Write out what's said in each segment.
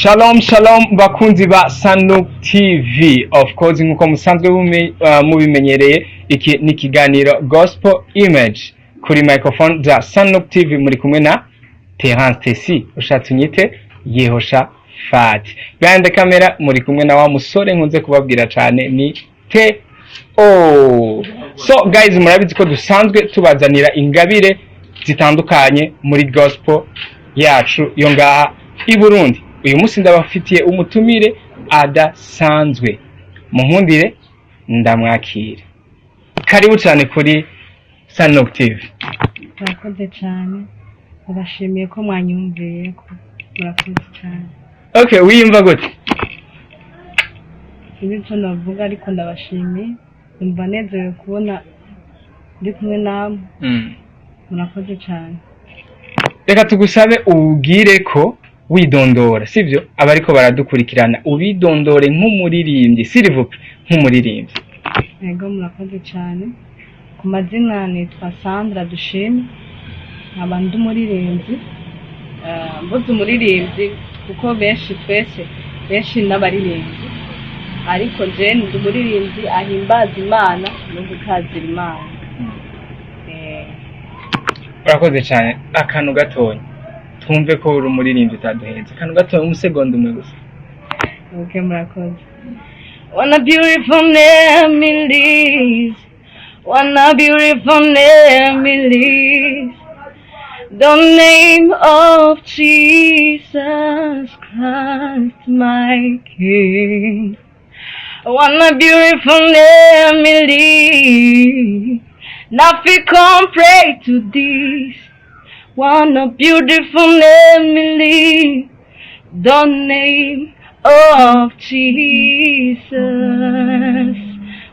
Shalom shalom, bakunzi ba Sanuk TV. Of course, nkuko musanzwe mubimenyereye, iki ni ikiganiro Gospel Image. Kuri microphone za Sanuk TV muri kumwe na Terence Tesi, ushatse unyite Yehosha Fat. Behind the camera muri kumwe na wa musore nkunze kubabwira cyane, ni Te O. So guys, murabizi ko dusanzwe tubazanira ingabire zitandukanye muri gospel yacu yo ngaha i Burundi. Uyu munsi ndabafitiye umutumire adasanzwe, munkundire ndamwakira. Karibu cyane kuri Sanok TV. Murakoze cyane, ndabashimiye ko mwanyumviye ko murakoze cyane. Okay, wiyumva gute? Sinzi icyo navuga, ariko ndabashimiye, numva nezerewe kubona ndi kumwe namwe. Murakoze cyane. Reka tugusabe ubwire ko widondora, sivyo? Abariko baradukurikirana, ubidondore nk'umuririmbyi, s'il vous plaît, nk'umuririmbyi. Yego, murakoze cyane. Ku mazina nitwa Sandra Dushime, nkaba ndi umuririmbyi. Mvuze umuririmbyi kuko benshi, twese benshi n'abaririmbyi, ariko je ndi umuririmbyi ahimbaza Imana no gutazira Imana. Urakoze cyane. Akantu gatonya twumve ko uri umuririmbyi utaduhenze, akantu gatonya, umusegonda umwe gusa. Okay, murakoze. What a beautiful name it is. What a beautiful name it is. The name of Jesus Christ, my King. What a beautiful name it is. Nothing compared to this. What a beautiful name it is. The name of Jesus.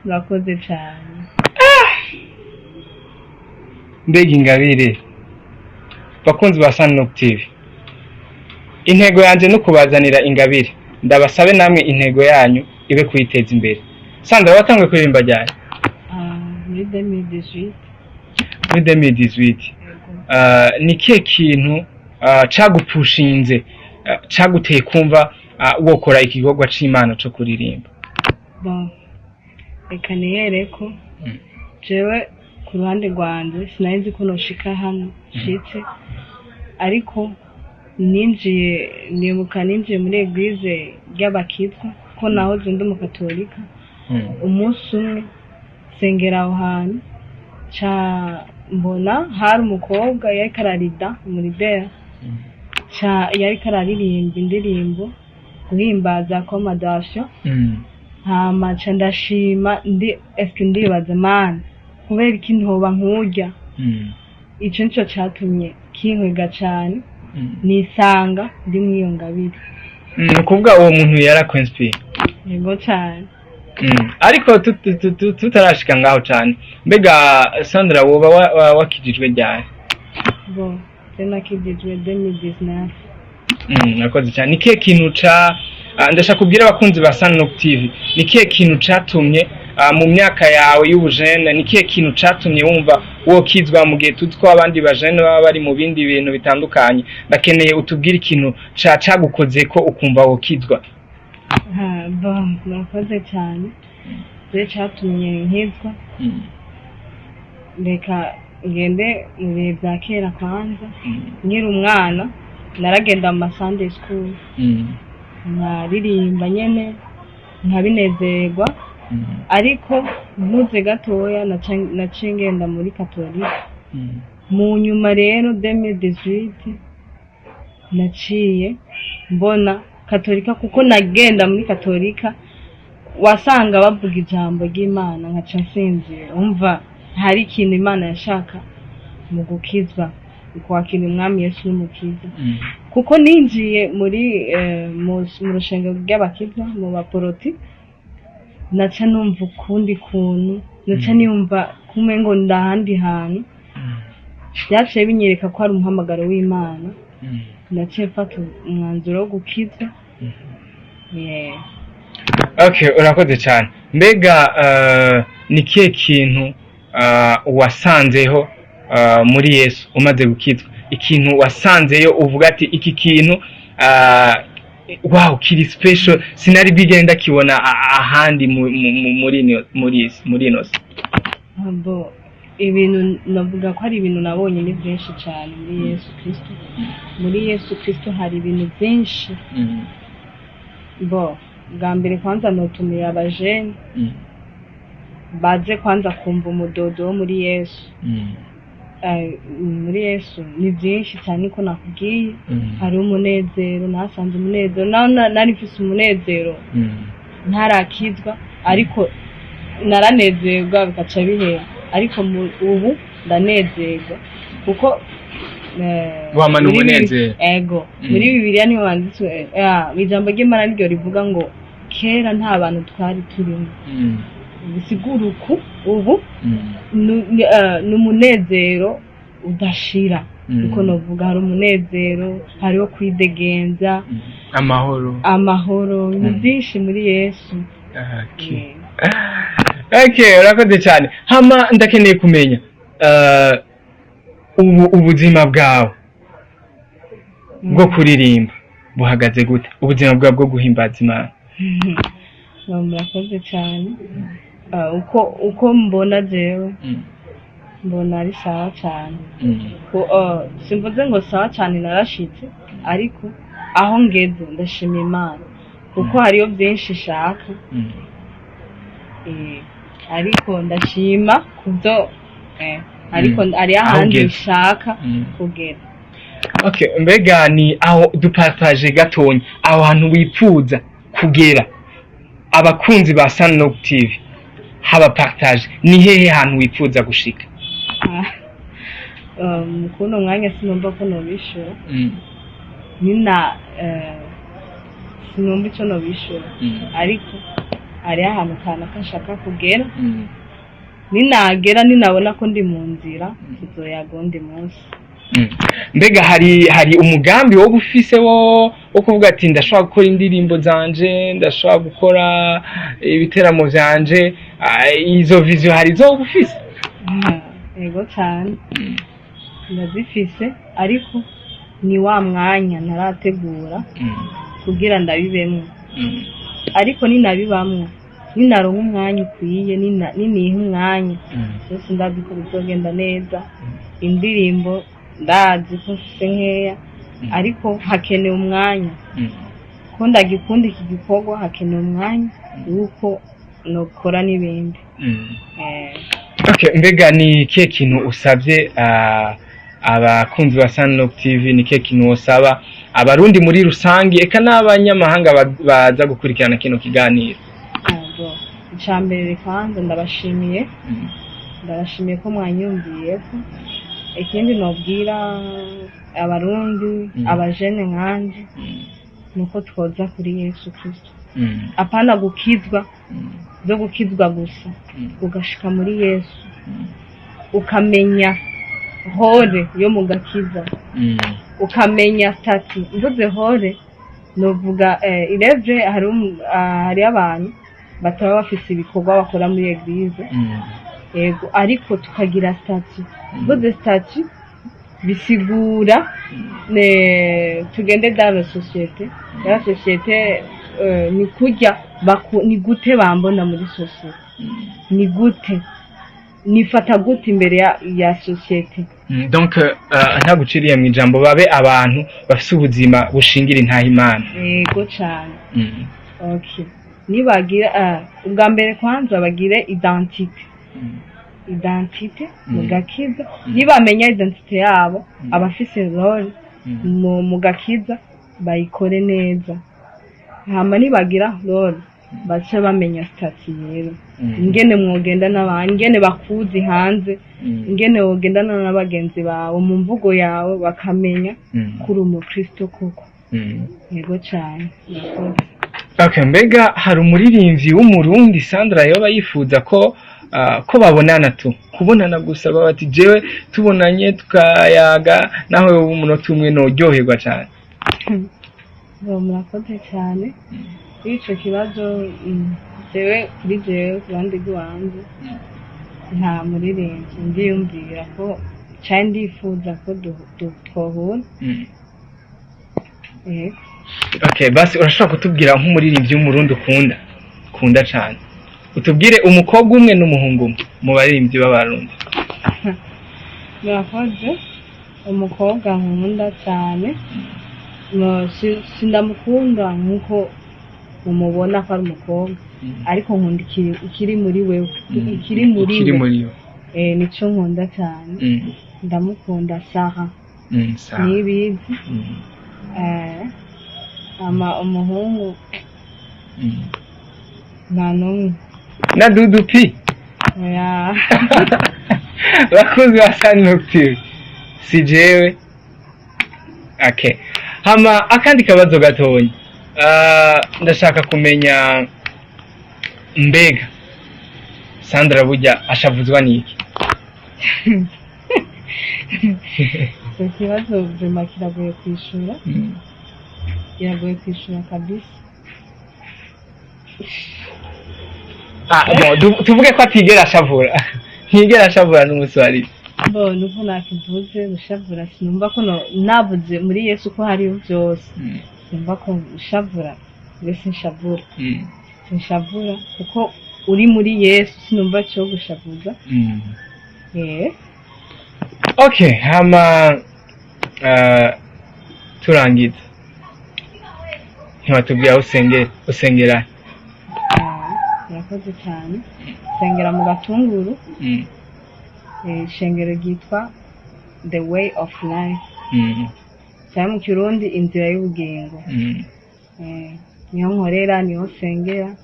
Murakoze cyane. Mbega ingabire! Bakunzi ba Sanok TV, intego yanjye no kubazanira ingabire. Ndabasabe namwe intego yanyu ibe kuyiteza imbere. Sandra, watanguye kuririmba ryari? Ah, muri 2018. Muri 2018? Yego. Ni kihe kintu cagupushinze, caguteye kumva wokora igikorwa c'Imana co kuririmba? Bon, reka nihere ko jewe ku ruhande rwanje sinari nzi ko noshika hano nshitse, ariko ninjiye, nibuka ninjiye muri église ry'abakizwa, ko nahoze ndi umukatolika. Umunsi umwe nsengera aho hantu, ca mbona hari umukobwa yariko ararida umuridera, ca yariko araririmba indirimbo guhimbaza accommodation. Hama ca ndashima, ndi eske ndibaza: "Mana, kubera iki ntoba nkurya?" Ico nico catumye kinkwega cane, nisanga ndi mw'iyo ngabire. Ni ukuvuga uwo muntu yarakwinspire? Yego cane. Ariko tutarashika ngaho cane, mbega Sandra, woba wakijijwe ryari? Bon, je nakijijwe 2019. Murakoze cyane. Ni kihe kintu ca ndashaka kubwira abakunzi ba Sanok TV, ni kihe kintu catumye mu myaka yawe y'ubujene, ni kihe kintu catumye wumva wokizwa, mu gihe tuzi ko abandi bajene baba bari mu bindi bintu bitandukanye? Ndakeneye utubwire ikintu cagukoze ko ukumva wokizwa. Ha, bon, murakoze cyane. Je catumye nkizwa, reka ngende mu bihe bya kera kwanza. Nkiri umwana naragenda mu ma Sunday school, nkaririmba nyene nkabinezerwa, ariko nkuze gatoya naciye ngenda muri katolika. Mu nyuma rero 2018 naciye mbona katolika, kuko nagenda muri katolika wasanga bavuga ijambo ry'Imana nkaca nsinzira. Umva, hari ikintu Imana yashaka mu gukizwa, mu kwakira Umwami Yesu n'Umukiza, kuko ninjiye muri mu rushengero ry'abakiza, mu baporoti, naca numva ukundi kuntu, naca niyumva kumwe ngo ndahandi hantu. Byaciye binyereka ko ari umuhamagaro w'Imana. Naciye mfata umwanzuro wo gukizwa. Yeah. Okay, urakoze cyane. Mbega ni kihe kintu wasanzeho muri Yesu umaze gukizwa, ikintu wasanzeyo uvuga ati iki kintu Wow, kiri special, sinari bigenda ndakibona ahandi muri ino si. Bo, ibintu navuga ko ari ibintu nabonye ni byinshi cyane muri Yesu Kristo. Muri Yesu Kristo hari ibintu byinshi. Bo, bwa mbere kwanza notumiye abajene baze kwanza kumva umudodo wo muri Yesu. Muri Yesu ni byinshi cyane, ko nakubwiye hari umunezero. Nasanze umunezero, nari mfise umunezero ntarakizwa, ariko naranezerwa bigaca bihera, ariko ubu ndanezerwa kuko Wamana muri umunezero. Ego. Muri Bibiliya niho handitswe, ijambo ry'Imana niryo rivuga ngo kera nta bantu twari turimo. Bisigura uku ubu ni umunezero udashira. Niko novuga, hari umunezero, hariho kwidegenza. Amahoro. Amahoro, ni byinshi muri Yesu. Okay, urakoze cyane. Hama ndakeneye kumenya ubu ubuzima bwawe bwo kuririmba buhagaze gute, ubuzima bwawe bwo guhimbaza Imana? Murakoze cyane. Uko mbona jewe, mbona ari sawa cyane. Simvuze ngo sawa cyane narashitse, ariko aho ngeze ndashima Imana kuko hariyo byinshi nshaka. Ariko ndashima kubyo, ariko hariyo Aho ahandi ugeze. nshaka kugera. Okay, mbega ni aho dupartage gatonya aho hantu wipfuza kugera, abakunzi ba Sunlock TV haba partage, ni hehe hantu wipfuza gushika? Kuno mwanya sinumva ko nobishura. Nina sinumva ico nobishura, ariko hariho ahantu kanaka nshaka kugera. Ninagera, ninabona ko ndi mu nzira, tuzoyaga uwundi munsi. Mbega hari umugambi wo ufise wo kuvuga ati ndashobora gukora indirimbo zanje, ndashobora gukora ibiteramo vyanje, izo vision hari zo ufise? Yego cyane, ndazifise, ariko ni wa mwanya ntarategura kugira ndabibemwo. Ariko ninabibamwo, ninaronka umwanya ukwiye, niniha umwanya, byose ndazi ko bizogenda neza. Indirimbo ndazi ko mfise nkeya, ariko hakenewe umwanya ko ndagikunda iki gikorwa, hakenewe umwanya w'uko nokora n'ibindi. Okay, mbega ni ikihe kintu usabye abakunzi ba Sunlock TV? Ni ikihe kintu wosaba abarundi muri rusange, eka n'abanyamahanga baza gukurikirana kino kiganiro? Ntabwo, icya mbere kwanza ndabashimiye, ndabashimiye ko mwanyumviye. Ko ikindi nobwira abarundi, abajene nkanje, nuko twoza kuri Yesu Kristo. Apana gukizwa byo gukizwa gusa, ugashika muri Yesu, ukamenya rôle yo mu gakiza, ukamenya statut. Mvuze rôle novuga irevye hari abantu bataba bafise ibikorwa bakora muri église. Yego, ariko tukagira statut. Mvuze statut bisigura tugende dans la société, dans la société, ni kurya ni gute bambona muri société, ni gute nifata gute imbere ya société. Donc ntaguciriye mu ijambo, babe abantu bafise ubuzima bushingira intaha Imana. Yego cane. Okay, nibagira ubwa mbere kwanza bagire identité, identité mu gakiza. Nibamenya identité yabo, abafise rôle mu gakiza bayikore neza. Hama nibagira rôle, bace bamenya statut rero, ingene mwogenda n'abantu, ingene bakuzi hanze, ingene wogendana na bagenzi bawe, mu mvugo yawe bakamenya kuri umukristo koko. Yego cyane, murakoze. Okay, mbega hari umuririmbyi w'umurundi Sandra yoba yifuza ko babonana, tu kubonana gusa, baba bati jewe tubonanye tukayaga naho yoba umunota umwe noryoherwa cyane? Ngo murakoze cyane kuri ico kibazo. Jewe kuri jewe, ku ruhande rw'iwanje, nta muririmbyi ndiyumvira ko canke ndifuza ko twohura. Yego. Okay, basi urashobora kutubwira nk'umuririmbyi w'Umurundi ukunda cyane, utubwire umukobwa umwe n'umuhungu umwe mu baririmbyi b'Abarundi. Murakoze. Umukobwa nkunda cyane, sindamukunda nkuko mumubona ko ari umukobwa, ariko nkunda ikiri muri wewe, ikiri muri Ikiri we. Muri we. Nico nkunda cyane. Ndamukunda Sara. Sawa. Nibizi. Ama umuhungu, nta n'umwe. Na Dudu P? Oya. Bakunzi ba Sunlook TV, si jewe. Okay, hama akandi kabazo gatonya. Ndashaka kumenya, mbega Sandra burya ashavuzwa n'iki? Icyo kibazo vraiment kiragoye kwishura, kiragoye kwishura kabisa. Ah, bon, tuvuge ko atigera ashavura, ntigera ashavura n'umuswari. Bo nuko nakivuze, gushavura sinumva ko navuze muri Yesu ko hariyo byose. Sinumva ko gushavura, mbese nshavura, sinshavura kuko uri muri Yesu, sinumva cyo gushavuza. Okay, hama turangiza, ntiwatubwira aho usengera, usengera? Murakoze cyane. Nsengera mu Gatunguru, ishengero ryitwa The Way of Life, cyangwa mu Kirundi Inzira y'Ubugingo. Niho nkorera, niho nsengera.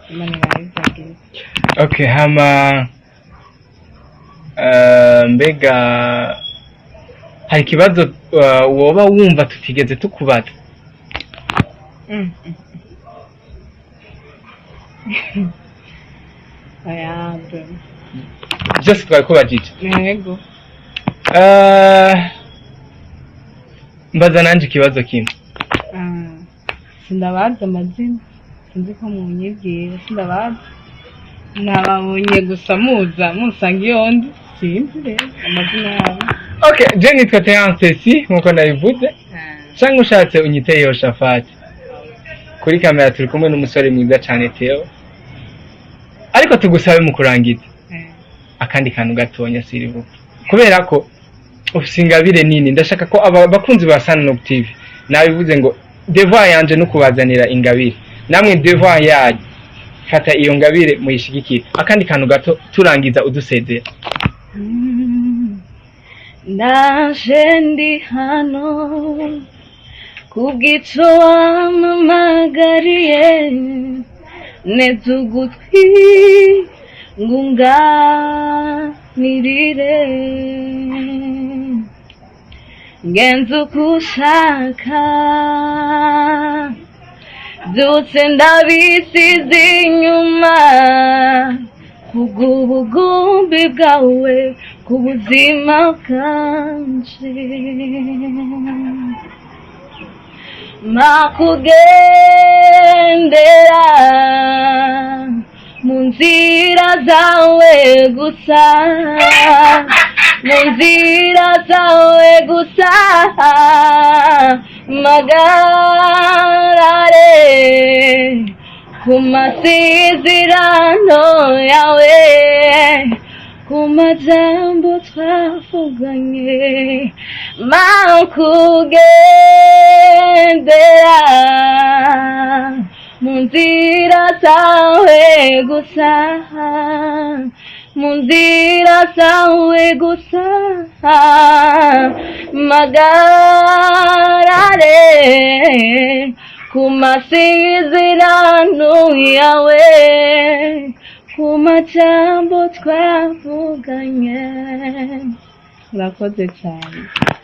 Imana irabizagira. Okay, hama mbega hari ikibazo woba wumva tutigeze tukubaza? Oya, vraiment. Byose twabikubajije? Yego. Mbaza nanje ikibazo kimwe. Ah, sindabazi amazina, sinzi ko munyibwira, sindabazi, nababonye gusa muza munsanga iyo ndi, sinzi rero amazina yabo. Okay, je nitwa Terence si nkuko nabivuze, cyangwa ushatse unyite Yehoshafati. Kuri kamera turi kumwe n'umusore mwiza cyane Theo, ariko tugusabe mu kurangiza akandi kantu gatonya sirivuga, kubera ko ufise ingabire nini. Ndashaka ko aba bakunzi ba Sunlook TV, nabivuze ngo devoir yanje no kubazanira ingabire, namwe devoir yanyu fata iyo ngabire muyishigikire. Akandi kantu gato turangiza, udusezera. Ndaje ndi hano kubw'ico wampamagariye, neza ugutwi ngunganirire, ngenza uko ushaka, byose ndabisize inyuma kubw'ubugumbi bwawe ku buzima bwanje. Makugendera mu nzira zawe gusa, mu nzira zawe gusa, magarare ku masezerano yawe, ku majambo twavuganye. Makugendera mu nzira zawe gusa, mu nzira zawe gusa, magarare ku masezerano yawe, ku majambo twavuganye. Urakoze cyane.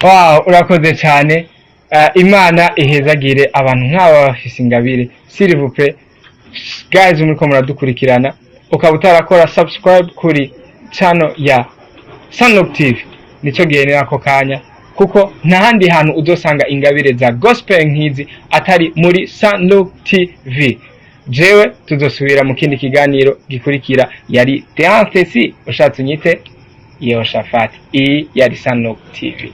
Wow, urakoze cyane. Imana ihezagire abantu nk'aba bafise ingabire. S'il vous plaît guys, muriko muradukurikirana, ukaba utarakora subscribe kuri channel ya Sunlook TV, nico gihe, ni ako kanya, kuko nta handi hantu uzosanga ingabire za gospel nk'izi atari muri Sunlook TV. Jewe tuzosubira mu kindi kiganiro gikurikira. Yari Terence si ushatse unyite Yehoshafati. Iyi yari Sunlook TV.